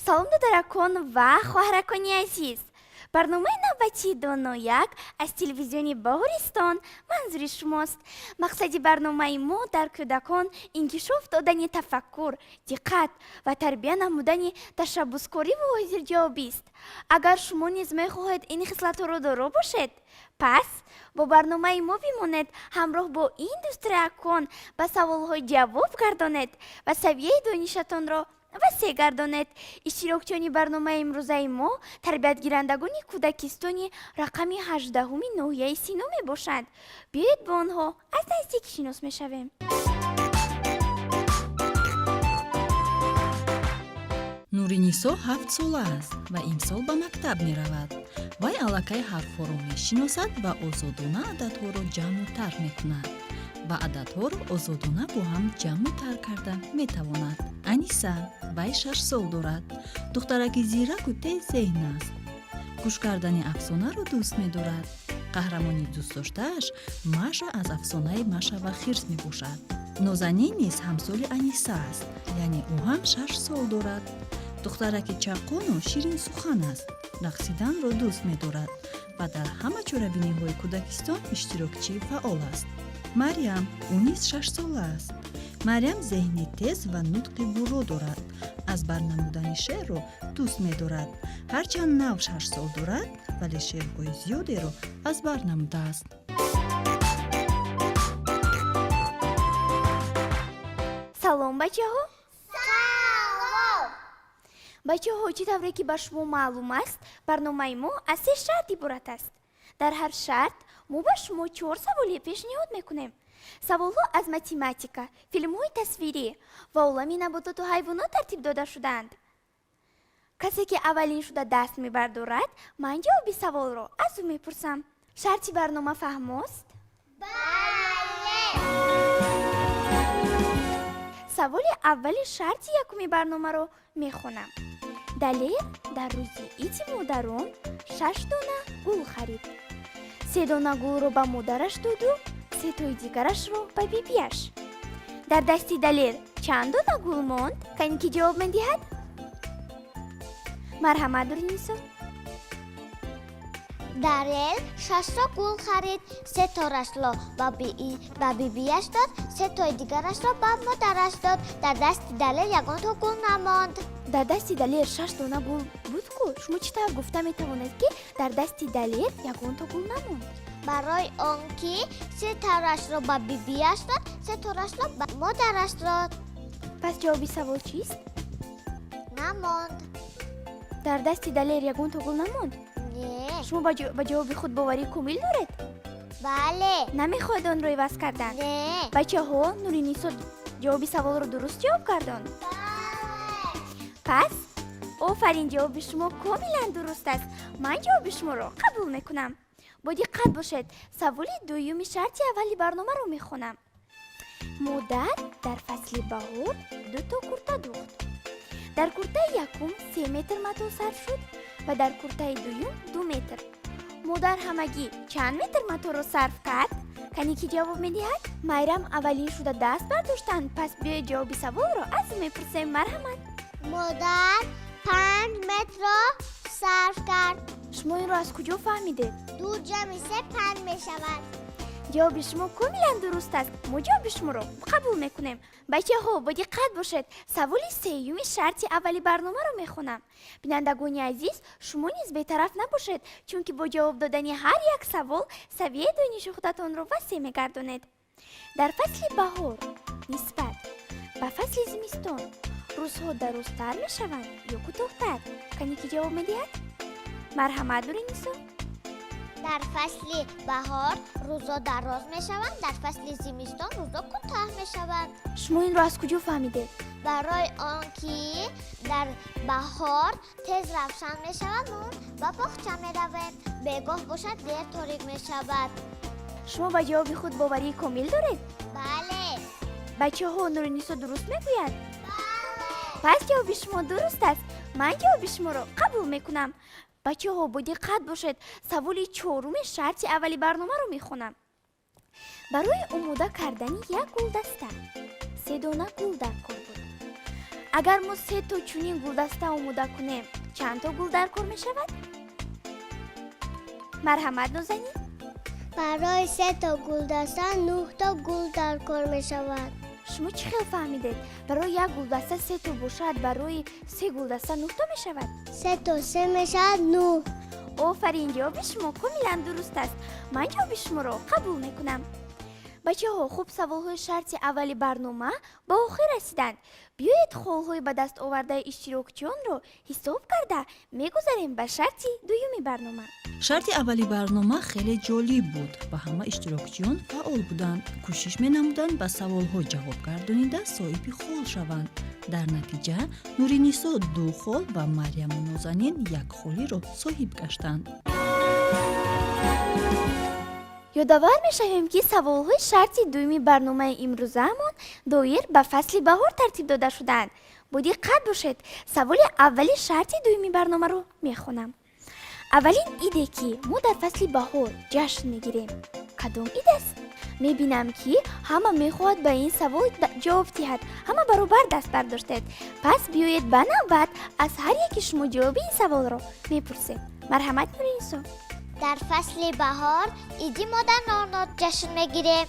Салом, додаракон ва хоҳаракони азиз! Барномаи навбатии «Донояк» аз телевизиони Баҳористон манзури шумост. Мақсади барномаи мо дар кӯдакон инкишоф додани тафаккур, диққат ва тарбия намудани ташаббускориву ҳозирҷавобист. Агар шумо низ мехоҳед ин хислатҳоро доро бошед, пас бо барномаи мо бимонед, ҳамроҳ бо ин дӯстракон ба саволҳо ҷавоб гардонед ва савияи донишатонро васеъ гардонед. Иштирокчиёни барномаи имрӯзаи мо тарбиятгирандагони кӯдакистони рақами 18-уми ноҳияи Сино мебошанд. Биёед, бо онҳо аз наздик шинос мешавем. Нуринисо 7-сола аст ва имсол ба мактаб меравад. Вай аллакай ҳарфҳоро мешиносад ва озодона ададҳоро ҷамъу тарҳ мекунад ва ададҳоро озодона бо ҳам ҷамъу тарҳ карда метавонад. Аниса, вай 6 сол дорад. Духтараки зираку теззеҳн аст. Гӯш кардани афсонаро дӯст медорад. Қаҳрамони дӯстдоштааш Маша аз афсонаи «Маша ва хирс» мебошад. Нозанин низ ҳамсоли Аниса аст, яъне ӯ ҳам 6 сол дорад. Духтараки чаққону ширинсухан аст. Рақсиданро дӯст медорад ва дар ҳама чорабиниҳои кӯдакистон иштирокчии фаъол аст. Марьям, ӯ низ 6-сола аст. Марьям зеҳни тез ва нутқи бурро дорад. Аз бар намудани шеърро дӯст медорад. Ҳарчанд нав 6 сол дорад, вале шеърҳои зиёдеро аз бар намудааст. Салом, бачаҳо! Салом! Бачаҳо, чӣ тавре ки ба шумо маълум аст, барномаи мо аз се шарт иборат аст. Дар ҳар шарт мо ба шумо чор саволе пешниҳод мекунем. Саволҳо аз математика, филмҳои тасвирӣ ва олами набототу ҳайвонот тартиб дода шудаанд. Касе ки аввалин шуда даст мебардорад, ман ҷавоби саволро аз ӯ мепурсам. Шарти барнома фаҳмост? Бале! Саволи аввали шарти якуми барномаро мехонам. Далер дар рӯзи иди модарон шаш дона гул харид. Се дона гулро ба модараш доду сетои дигарашро ба бибиаш. Дар дасти Далер чанд дона гул монд? Кане, ки ҷавоб медиҳад? Марҳамат, Нуринисо. Далер шашто гул харид, сеторашро ба бибиаш дод, сетои дигарашро ба модараш дод. Дар дасти Далер ягонто гул намонд. Дар дасти Далер шаш дона гул буд ку. Шумо чӣ тавр гуфта метавонед, ки дар дасти Далер ягонто гул намонд? Барои он ки сеторашро ба бибиаш дод, сеторашро ба модараш дод. Пас ҷавоби савол чист? Намонд. Дар дасти Далер ягонто гул намонд? Не. Шумо ба ҷавоби худ боварии комил доред? Бале. Намехоҳед онро иваз кардан? Не. Бачаҳо, Нуринисо ҷавоби саволро дуруст ҷавоб гардонд. Пас офарин, ҷавоби шумо комилан дуруст аст. Ман ҷавоби шуморо қабул мекунам. Бо диққат бошед, саволи дуюми шарти аввали барномаро мехонам. Модар дар фасли баҳор дуто курта дӯхт. Дар куртаи якум 3 метр матоъ сарф шуд ва дар куртаи дуюм 2 метр. Модар ҳамагӣ чанд метр маторо сарф кард? Кане, ки ҷавоб медиҳад? Майрам аввалин шуда даст бардоштанд, пас биёед, ҷавоби саволро аз ӯ мепурсем. Марҳамат. Модар 5 метрро сарф кард. Шумо инро аз куҷо фаҳмидед? Ду ҷамъи се панҷ мешавад. Ҷавоби шумо комилан дуруст аст. Мо ҷавоби шуморо қабул мекунем. Бачаҳо, бо диққат бошед, саволи сеюми шарти аввали барномаро мехонам. Бинандагони азиз, шумо низ бетараф набошед, чунки бо ҷавоб додани ҳар як савол савияи дониши худатонро васеъ мегардонед. Дар фасли баҳор нисбат ба фасли зимистон рӯзҳо дарозтар мешаванд ё кӯтоҳтар? Кане, ки ҷавоб медиҳад? Марҳамат, Нуринисо. Дар фасли баҳор рӯзо дароз мешаванд, дар фасли зимистон рӯзо кӯтоҳ мешаванд. Шумо инро аз куҷо фаҳмидед? Барои он ки дар баҳор тез равшан мешавад, мо ба боғча меравем, бегоҳ бошад, дер торик мешавад. Шумо ба ҷавоби худ боварии комил доред? Бале. Бачаҳо, Нуринисо дуруст мегӯяд? Пас ҷавоби шумо дуруст аст. Ман ҷавоби шуморо қабул мекунам. Бачаҳо, бо диққат бошед, саволи чоруми шарти аввали барномаро мехонам. Барои омода кардани як гулдаста се дона гул дар кор буд. Агар мо се то чунин гулдаста омода кунем, чанд то гул дар кор мешавад? Марҳамат, Нозанин. Барои се то гулдаста нӯҳто гул дар кор мешавад. Шумо чӣ хел фаҳмидед, барои як гулдаста се то бошад, барои се гулдаста нӯҳто мешавад? Се то се мешавад нӯҳ. Офарин, ҷавоби шумо комилан дуруст аст. Ман ҷавоби шуморо қабул мекунам. Бачаҳо, хуб, саволҳои шарти аввали барнома ба охир расиданд. Биёед, холҳои ба даст овардаи иштирокчиёнро ҳисоб карда мегузарем ба шарти дуюми барнома. Шарти аввали барнома хеле ҷолиб буд ва ҳама иштирокчиён фаъол буданд, кӯшиш менамуданд ба саволҳо ҷавоб гардонида соҳиби хол шаванд. Дар натиҷа Нуринисо ду хол ва Марьяму Нозанин як холиро соҳиб гаштанд. Ёдовар мешавем, ки саволҳои шарти дуюми барномаи имрӯзаамон доир ба фасли баҳор тартиб дода шудаанд. Бо диққат бошед, саволи аввали шарти дуюми барномаро мехонам. Аввалин иде, ки мо дар фасли баҳор ҷашн мегирем, кадом ид аст? Мебинам, ки ҳама мехоҳад ба ин савол ҷавоб диҳад. Ҳама баробар даст бардоштед. Пас биёед, ба навбат аз ҳар яки шумо ҷавоби ин саволро мепурсем. Марҳамат, Нуринисо. Дар фасли баҳор иди модаронро ҷашн мегирем.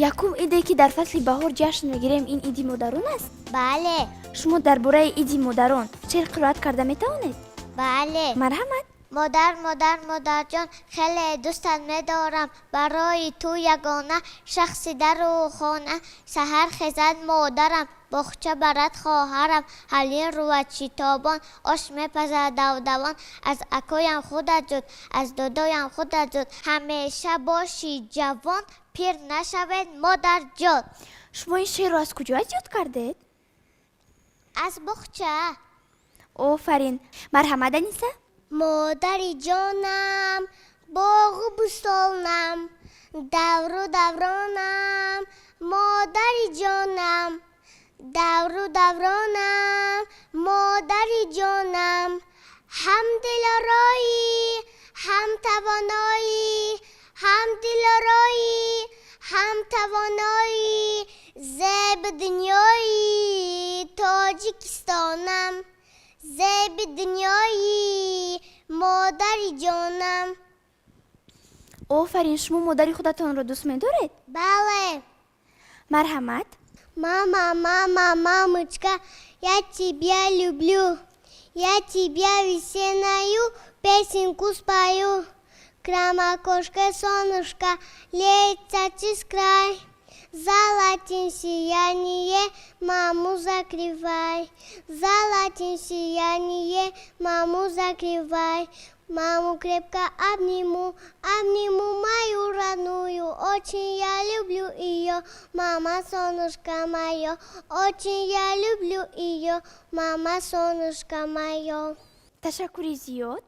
Якум иде, ки дар фасли баҳор ҷашн мегирем, ин иди модарон аст? Бале. Шумо дар бораи иди модарон шеър қироат карда метавонед? Бале. Марҳамат. Модар, модар, модарҷон, хеле дӯстат медорам. Барои ту ягона шахси дару хона. Саҳар хезад модарам, боғча барад хоҳарам, ҳалим рувад шитобон, ош мепазад давдавон. Аз акоям худат зуд, аз додоям худат зуд. Ҳамеша бошӣ ҷавон, пир нашавед, модарҷон. Шумо ин шеърро аз куҷо аз ёд кардед? Аз боғча. Офарин. Марҳамат, Аниса. Модари ҷонам, боғу бӯстонам, давру давронам, модари ҷонам, давру давронам, модари ҷонам, ҳам дилороӣ, ҳам тавоноӣ, ҳам дилороӣ, ҳам тавоноӣ, зеби дунёи Тоҷикистонам, зеби дунёи, модари ҷонам. Офарин. Шумо модари худатонро дӯст медоред? Бале. Марҳамат. Мама, мама, мамочка, я тебя люблю, я тебя весеннюю песенку спою. К нам окошко солнышко льется через край. Золотым сияние маму закрывай, золотым сияние маму закрывай. Маму крепко обниму, обниму мою родную. Очень я люблю ее, мама, солнышко мое. Очень я люблю ее, мама, солнышко мое. Ташаккури зиёд.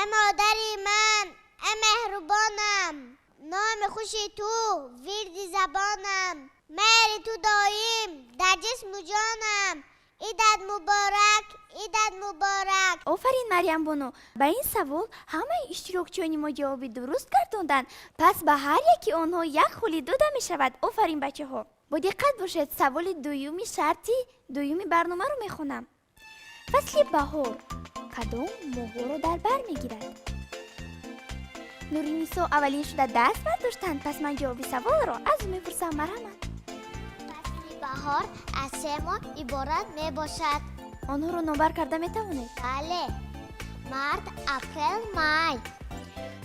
Э модари ман, э меҳрубонам, номи хуши ту вирди забонам, меҳри ту доим дар ҷисму ҷонам. Идат муборак, идат муборак. Офарин, Марьямбону. Ба ин савол ҳамаи иштирокчиёни мо ҷавоби дуруст гардонданд, пас ба ҳар яки онҳо як холи дода мешавад. Офарин, бачаҳо. Бо диққат бошед, саволи дуюми шарти дуюми барномаро мехонам. Фасли баҳор кадом моҳҳоро дар бар мегирад? Нуринисо аввалин шуда даст бардоштанд, пас ман ҷавоби саволро аз ӯ мепурсам. Марҳамат. Фасли баҳор аз се моҳ иборат мебошад. Онҳоро номбар карда метавонед? Бале: март, апрел, май.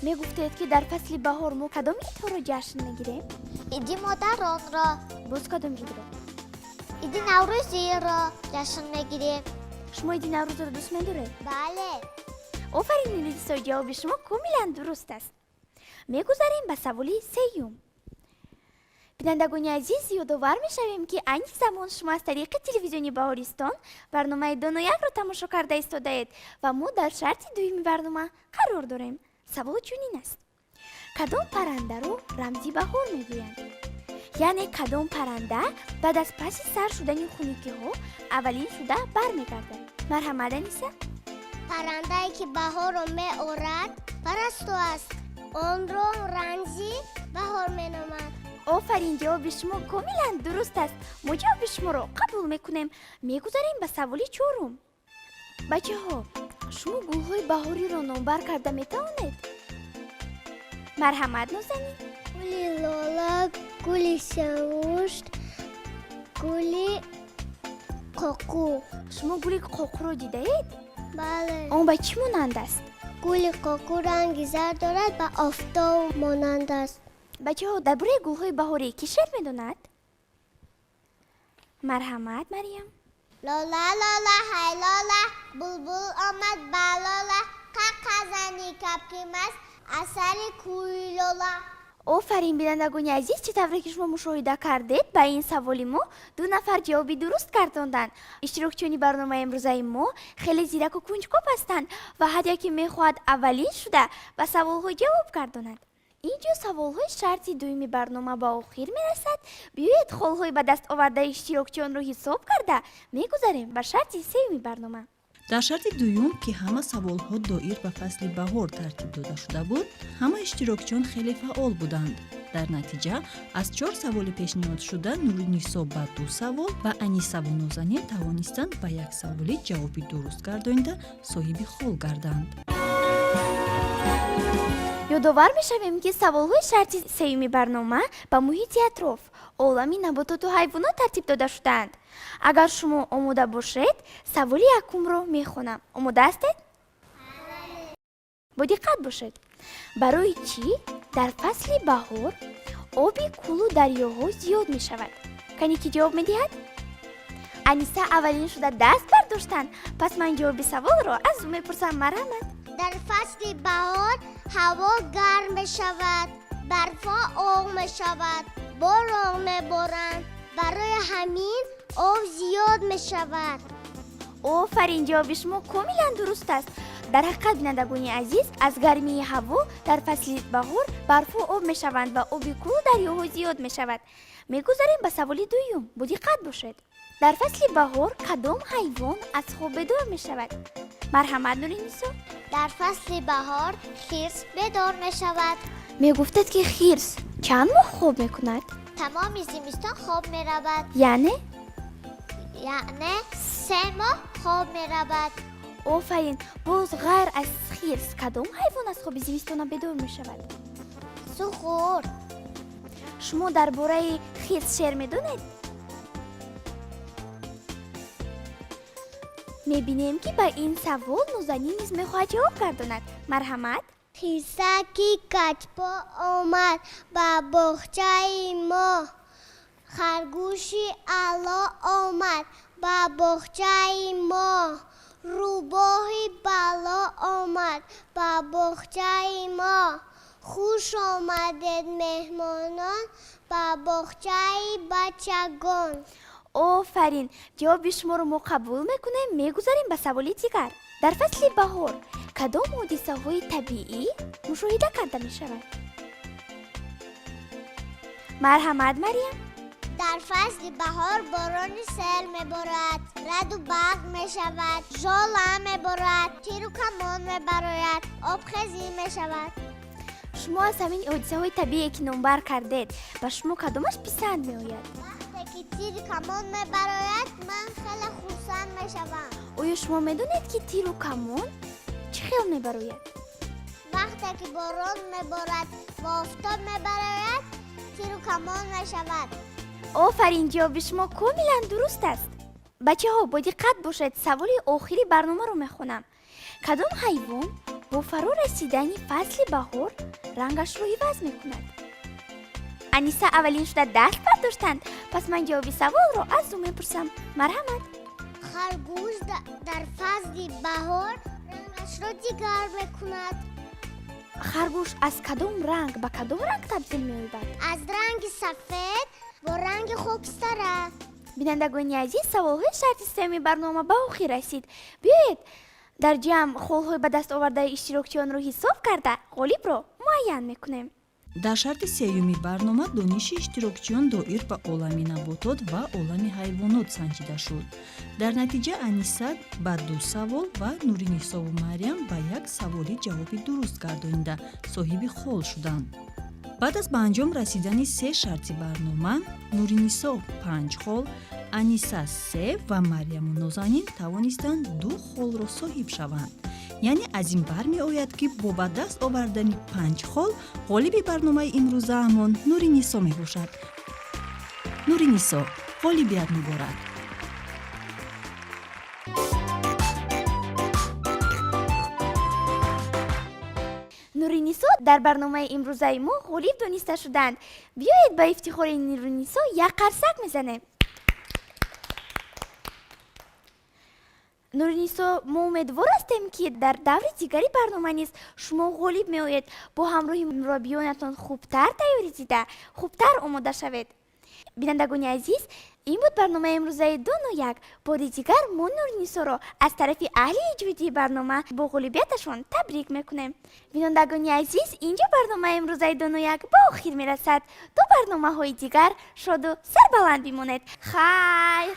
Мегуфтед, ки дар фасли баҳор мо кадом идҳоро ҷашн мегирем? Иди модаронро. Боз кадом идро? Иди наврӯзиро ҷашн мегирем. Шумо иди наврӯзро дӯст медоред? Бале. Офарин, Нуринисо, ҷавоби шумо комилан дуруст аст. Мегузарем ба саволи сеюм. Бинандагони азиз, ёдовар мешавем, ки айни замон шумо аз тариқи телевизиони Баҳористон барномаи Доноякро тамошо карда истодаед ва мо дар шарти дуюми барнома қарор дорем. Савол чунин аст: кадом паррандаро рамзи баҳор мегӯянд? Яъне кадом парранда баъд аз паси сар шудани хунукиҳо аввалин шуда бармегардад? Марҳамат, Аниса. Паррандае, ки баҳорро меорад, парасту аст. Онро рамзи баҳор меноманд. Офарин, ҷавоби шумо комилан дуруст аст. Мо ҷавоби шуморо қабул мекунем. Мегузарем ба саволи чорум. Бачаҳо, шумо гулҳои баҳориро номбар карда метавонед? Марҳамат, Нозанин. Гули лола, гули сиёвушт, гули қоқу. Шумо гули қоқуро дидаед? Бале. Он ба чӣ монанд аст? Гули қоқу ранги зард дорад, ба офтоб монанд аст. Бачаҳо, дар бораи гулҳои баҳорӣ кӣ шеър медонад? Марҳамат, Марьям. Лола, лола, ҳай лола, булбул омад ба лола, қақа зани кабки маст аз сари кӯи лола. Офарин, бинандагони азиз, чӣ тавре ки шумо мушоҳида кардед, ба ин саволи мо ду нафар ҷавоби дуруст гардонданд. Иштирокчиёни барномаи имрӯзаи мо хеле зираку кунҷков ҳастанд ва ҳар яке мехоҳад аввалин шуда ба саволҳо ҷавоб гардонад. Ин ҷо саволҳои шарти дуюми барнома ба охир мерасад. Биёед, холҳои ба даст овардаи иштирокчиёнро ҳисоб карда мегузарем ба шарти сеюми барнома. Дар шарти дуюм, ки ҳама саволҳо доир ба фасли баҳор тартиб дода шуда буд, ҳама иштирокчиён хеле фаъол буданд. Дар натиҷа, аз чор саволи пешниҳодшуда Нуринисо ба ду савол ва Анисаву Нозанин тавонистанд ба як саволи ҷавоби дуруст гардонида, соҳиби хол гарданд. Ёдовар мешавем, ки саволҳои шарти сеюми барнома ба муҳити атроф, олами набототу ҳайвонот тартиб дода шудаанд. Агар шумо омода бошед, саволи якумро мехонам. Омода ҳастед? Бо диққат бошед. Барои чӣ дар фасли баҳор оби кӯлу дарёҳо зиёд мешавад? Кане, ки ҷавоб медиҳад? Аниса аввалин шуда даст бардоштанд, пас ман ҷавоби саволро аз ӯ мепурсам. Марҳамат. Дар фасли баҳор ҳаво гарм мешавад, барфҳо оғ мешавад, борон меборанд, барои ҳамин об зиёд мешавад. Офарин, ҷавоби шумо комилан дуруст аст. Дар ҳақиқат, бинандагони азиз, аз гармии ҳаво дар фасли баҳор барфҳо об мешаванд ва оби кӯлу дарёҳо зиёд мешавад. Мегузарем ба саволи дуюм. Бо диққат бошед. Дар фасли баҳор кадом ҳайвон аз хоб бедор мешавад? Марҳамат, Нуринисо. Дар фасли баҳор хирс бедор мешавад. Мегуфтед, ки хирс чанд моҳ хоб мекунад? Тамоми зимистон хоб меравад. Яъне? Яъне 3 моҳ хоб меравад. Офарин. Боз ғайр аз хирс кадом ҳайвон аз хоби зимистона бедор мешавад? Суғур. Шумо дар бораи хирс шеър медонед? Мебинем, ки ба ин савол Нозанин низ мехоҳад ҷавоб гардонад. Марҳамат. Хирсаки каҷпо омад ба боғчаи мо, харгӯши аъло омад ба боғчаи мо, рӯбоҳи бало омад ба боғчаи мо. Хуш омадед, меҳмонон, ба боғчаи бачагон. Офарин, ҷавоби шуморо мо қабул мекунем. Мегузарем ба саволи дигар. Дар фасли баҳор кадом ҳодисаҳои табиӣ мушоҳида карда мешавад? Марҳамат, Марьям. Дар фасли баҳор борони сел меборад, раъду барқ мешавад, жола меборад, тиру камон мебарояд, обхезӣ мешавад. Шумо аз ҳамин ҳодисаҳои табиие, ки номбар кардед, ба шумо кадомаш писанд меояд? Вақте ки тиру камон мебарояд, ман хеле хурсанд мешавам. Оё шумо медонед, ки тиру камон чӣ хел мебарояд? Вақте ки борон меборад ва офтоб мебарояд, тиру камон мешавад. Офарин, ҷавоби шумо комилан дуруст аст. Бачаҳо, бо диққат бошед, саволи охири барномаро мехонам. Кадом ҳайвон бо фаро расидани фасли баҳор рангашро иваз мекунад? Аниса аввалин шуда даст бардоштанд, пас ман ҷавоби саволро аз ӯ мепурсам. Марҳамат. Харгӯш дар фасли баҳор рангашро дигар мекунад. Харгӯш аз кадом ранг ба кадом ранг табдил меёбад? Аз ранги сафед бо ранги хокистара. Бинандагони азиз, саволҳои шарти сеюми барнома ба охир расид. Биёед, дар ҷамъ холҳои ба даст овардаи иштирокчиёнро ҳисоб карда, ғолибро муайян мекунем. Дар шарти сеюми барнома дониши иштирокчиён доир ба олами наботот ва олами ҳайвонот санҷида шуд. Дар натиҷа, Аниса ба ду савол ва Нуринисову Марьям ба як саволи ҷавоби дуруст гардонида, соҳиби хол шуданд. Баъд аз ба анҷом расидани се шарти барнома, Нуринисо панҷ хол, Аниса се ва Марьяму Нозанин тавонистанд ду холро соҳиб шаванд. Яъне аз ин бармеояд, ки бо ба даст овардани панҷ хол ғолиби барномаи имрӯзаамон Нуринисо мебошад. Нуринисо, ғолибият муборак! Нуринисо дар барномаи имрӯзаи мо ғолиб дониста шуданд. Биёед, ба ифтихори Нуринисо як қарсак мезанем. Нуринисо, мо умедвор ҳастем, ки дар даври дигари барнома низ шумо ғолиб меоед. Бо ҳамроҳи мураббиёнатон хубтар тайёрӣ дида, хубтар омода шавед. Бинандагони азиз, ин буд барномаи имрӯзаи Доно як. Бори дигар мо Нуринисоро аз тарафи аҳли иҷодии барнома бо ғолибияташон табрик мекунем. Бинандагони азиз, инҷо барномаи имрӯзаи Доно як ба охир мерасад. То барномаҳои дигар шоду сарбаланд бимонед. Хайр.